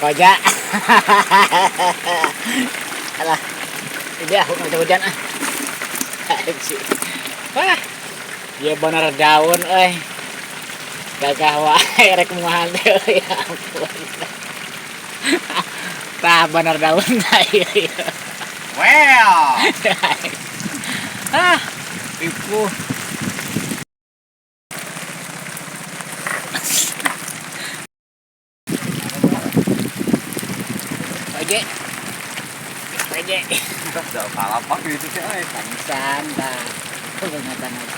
Koja. Alah. Ini aku nggak hujan ah. Anjing. Wah. Ya bener daun euy. Gagah wae rek moal deui, ya ampun. Tah, bener daun tah ieu. Well. Ah, ibu. Oje. Oje. Udah kalapak gitu sih euy. Tangisan tah. Peringatan aja.